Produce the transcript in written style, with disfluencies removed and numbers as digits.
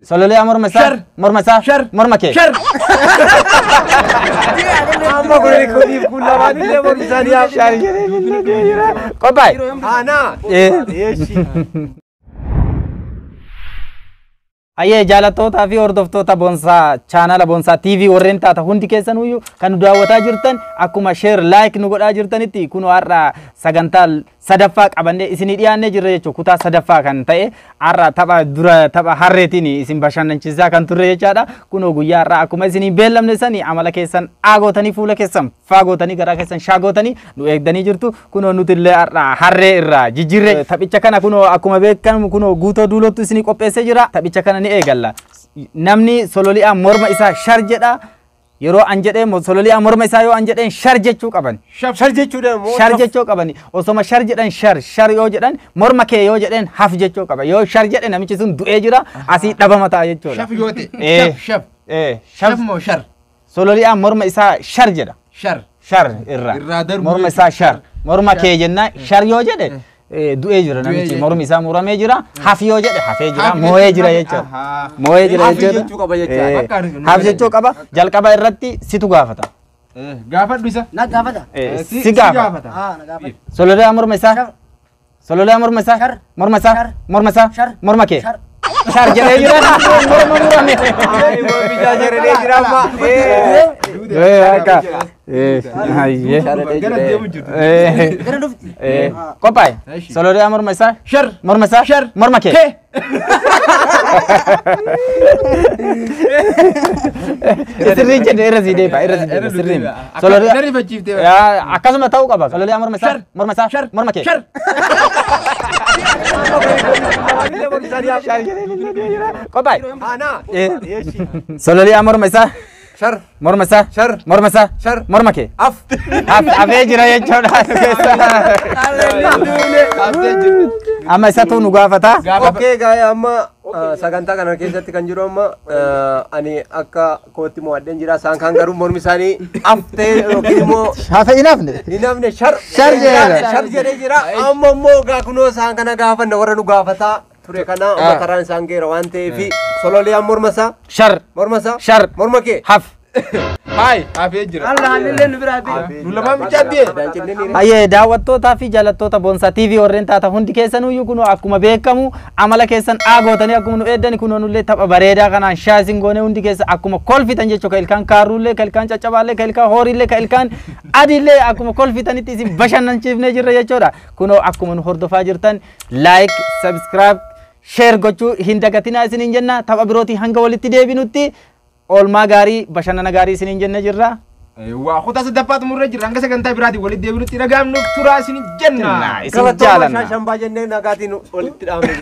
Sololiyaa morma isaa. Shar. Morma isaa. Shar. Morma kee. Shar. Amma kuniif kun lamaan illee mormi isaanii hafe. Shar jedhee illee du'ee jira. Qophaa'e. Aanaa. Eeshi. Ayyee, jaallattootaa fi hordoftoota Boonsaa, chaanala Boonsaa TV warreen taata hundi keessanuyyuu kan nu daawwataa jirtan, akkuma share, like nu godhaa jirtanitti, kun har'a sagantaa sadaffaa qabannee isinii dhiyaannee jirra jechuudha. Kutaa sadaffaa kan ta'e har'a tapha dura tapha harreetiin isin bashannanchiisaa kan turre jechaadha. Kunoo guyyaa har'a akkuma isinii beellamne sani amala keessan aagootanii, fuula keessan faagootanii, garaa keessan shaagootanii nu eegdanii jirtu. Kunoo nuti illee har'a harree irraa jijjiirre taphicha kana. Kunoo akkuma beekamu kunoo Guutoo Duulottu isinii qopheessee jira. Taphicha kana ni eegalla. Namni sololi'aa morma isaa shar jedha. Yeroo an jedhee sololi'aa morma isaa yoo an jedheen shar jechuu qaban. Shar jechuudha immoo. Shar jechuu qabani. Osoma shar jedhan, shar shar yoo jedhan, morma kee yoo jedhan haf jechuu qaba. Yoo shar jedhe namichi sun du'ee jira, asii dhabama ta'a jechuudha. Shaf yoo ta'e. Eh. Shaf shaf. Shaf. Shaf moo shar? Sololi'aa morma isaa shar jedha. Shar. Shar irraa. Irraa darbu Morma isaa shar. Morma kee jennaan shar yoo jedhe du'ee jira namichi, jechuudha. Mormi isaa muramee jira. Haf yoo jedhe hafee jira. Haf Moo'ee jira jechuun jechuudha. ahaa. Moo'ee jira Haf jechuudha. jechuu qaba jechaadha. Akka arginu Haf jechuu qaba. Jalqaba irratti situ gaafata. Gaafadhu isa. Na gaafata. Si gaafata. Ah, na gaafata. Sololi'aa morma isaa. Shar. Sololi'aa morma isaa. Shar. Morma isaa. Shar. Morma isaa. Shar. Morma kee. Shar. Shar jedhee jira. Morma murame. Ay, mormi isaa jedhee jira amma. Akka. Hayyee. Gara deemu jirtu. Gara dhufti. Qophaa'e. Eshi. Sololi'aa morma isaa. Shar. Morma isaa. Shar. Morma kee. Kee. Sirrii jedhe, irra sii deebi'a, irra sii deebi'a, sirrii. Sololi'aa. Gara rifachiiftee. Akkasuma ta'uu qaba. Sololi'aa morma isaa. Shar. Morma isaa. Shar. Morma kee. Shar. Shar jedhee illee du'ee jira. Qophaa'e. Aanaa. Sololi'aa morma isaa. Shar. Morma isaa. Shar. Morma isaa. Shar. Morma kee. Af. Hafee jira jechuudha. Amma isatu nu gaafata. Okay, gaa'ee amma sagantaa kana keessatti kan jiru amma ani akka kootti mo'adheen jira. Isaan kaan garuu mormi isaanii aftee yookiin immoo Hafe hin hafne. Hin hafne, shar Shar jedheera. Shar jedhee jira. Amma immoo gaa kunoo isaan kana gaafanna, warra nu gaafataa ture kana amma karaan isaan geera waan ta'eef, sololiyaan morma isaa Shar. Morma isaa. Shar. Morma kee. Haf. Haay, hafee jira. Allah illee nu biraa bee. Nu lamaan bichaatti. Hayyee, daawwattootaa fi jaalattoota Boonsaa TV warreen taata hundi keessanuyyuu, kunoo akkuma beekamu amala keessan dhaagootanii akkuma nu eeddani, kunoo nullee tapha bareedaa kanaan shaasin goonee hundi keessa akkuma kolfitan jechuu, ka ilkaan kaarruullee, ka ilkaan caccabaallee, ka ilkaan horiillee, ka ilkaan adiillee akkuma kolfitanitti isin bashannanchiifnee jirra jechuudha. Kunoo akkuma nu hordofaa jirtan like, subscribe, share gochuu hin dagatinaa isiniin jenna. Tapha birootii hanga walitti deebinutti oolmaa gaarii, bashannana gaarii isiniin jenne jirra. Waa, kutaa sadaffaatu murra jira. Hanga sagantaa biraatiin walitti deebinutti nagaamnuuf turaa isin jenna. Isin jaalanna. Shambaa jennee nagaatiin walitti dhaabne.